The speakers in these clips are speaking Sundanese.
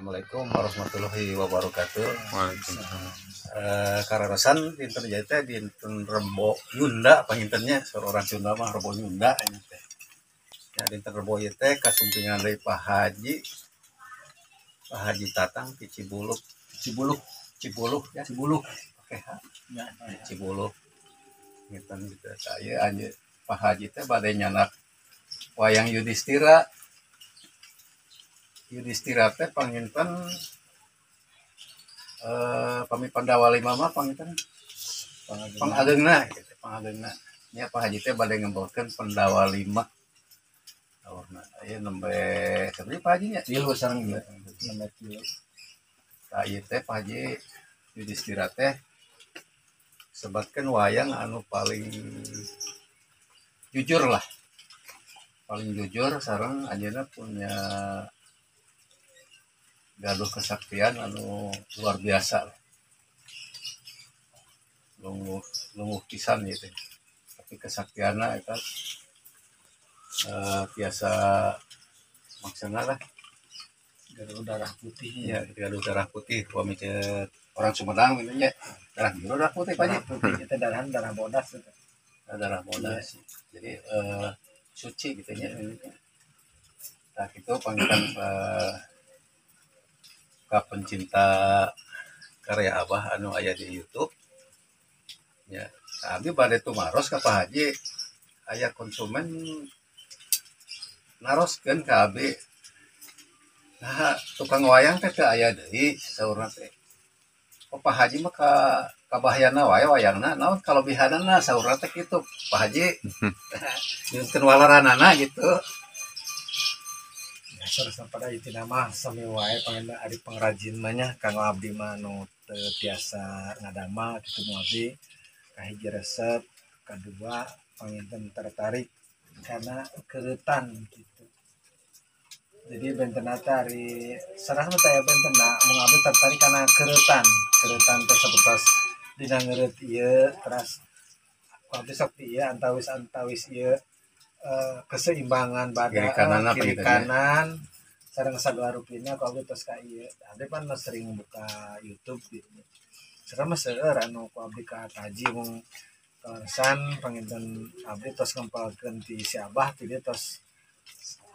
Assalamualaikum warahmatullahi wabarakatuh. Waalaikumsalam. Kararosan dinten ieu teh dinten Rebo Nyunda panginten nya, orang Sunda mah Rebo Nyunda ini teh. Ya, dinten Rebo ieu teh kasumpingan deui Pak Haji. Pak Haji Tatang di Cibuluk. Cibuluh. Cibuluh ya. Cibuluh. Oke, ha. Ya. Cibuluh. Nginten gitu. Saya aja Pak Haji teh bade nyandak wayang Yudhistira. Yudhistira teh panginten pami Pandawa lima mah panginten pangageungna gitu, pangageungna. Nya Pak Haji teh bade ngembelkeun Pandawa lima. Saurna aya nembe sabaraha Pak Haji nya? Tilu sareng ieu. Nembe tilu. Tah ieu teh Pak Haji Yudhistira teh sebatkeun wayang anu paling jujur lah. Paling jujur sareng anjeunna punya gaduh kesaktian anu luar biasa lah. Lungguh lungguh pisan gitu. Tapi kesaktianna eta biasa maksudna lah. Gaduh darah putih. Ya, gaduh darah putih upami orang Sumedang gitu nya. Darah biru, darah putih, Pak Haji. Darah putih itu darah darah bodas itu. Darah bodas. Jadi suci gitu nya. Nah, itu panggilan ka pencinta karya Abah anu aya di YouTube. Ya, abi bade tumaros ka Pak Haji, aya konsumen naroskeun ka abi. Nah, tukang wayang teh teu aya deui saurna teh. Oh, Pak Haji mah ka kabahyana wae wayangna, naon kalebihanana saurna teh kitu Pak Haji. Nyunkeun waleranana gitu. Ya, saresna pada intina mah sami wae panginten ari pengrajin mah nya, kanggo abdi mah nu teu tiasa ngadamel kitu mu abdi kahiji resep, kadua panginten tertarik karena keuretan gitu. Jadi bentenna teh ari sarah mah teh bentenna mung abdi tertarik karena keuretan. Keuretan teh sapertos dina ngeureut ieu teras abdi sok di ieu antawis-antawis ieu keseimbangan badan Kiri kanan apa kiri gitu nya? Kanan sareng sagala rupina ku abdi tos ka ieu. Abdi pan mah sering buka YouTube gitu. Sareng mah seueur anu ku abdi kataji mung kaleresan panginten abdi tos ngempalkeun ti si Abah ti dieu tos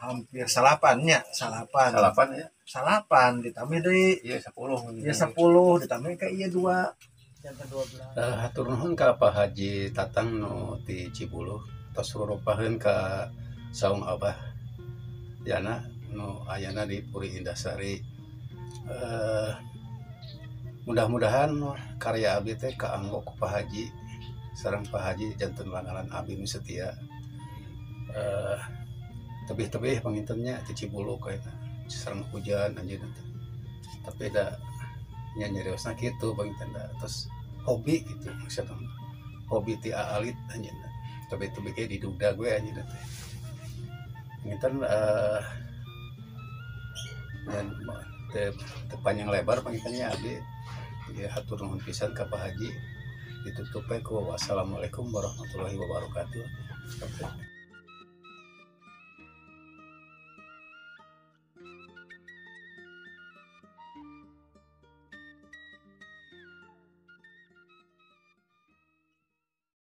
hampir salapan nya, salapan. Salapan ya. Salapan ditambah deui Iya, 10. ieu 10 ditambah ka ieu 2 janten 12. Hatur nuhun ka Pak Haji Tatang nu ti Cibuluh tos rurupaheun ka saung Abah Yana nu ayana di Puri Indahsari. Mudah-mudahan karya abdi teh kaanggo ku Pak Haji sareng Pak Haji janten langganan abdi nu setia. Tebih-tebih panginten nya ti Cibuluh kaeta sareng hujan anjeunna teh. Tapi da nya nyariosna kitu panginten da tos hobi gitu maksudna, hobi ti aalit anjeunna. Tebih-tebih ge diduda gue anjeunna teh. Panginten dan teu teu panjang lebar panginten nya abdi ya, hatur nuhun pisan ka Pak Haji, ditutup we ku wassalamualaikum warahmatullahi wabarakatuh.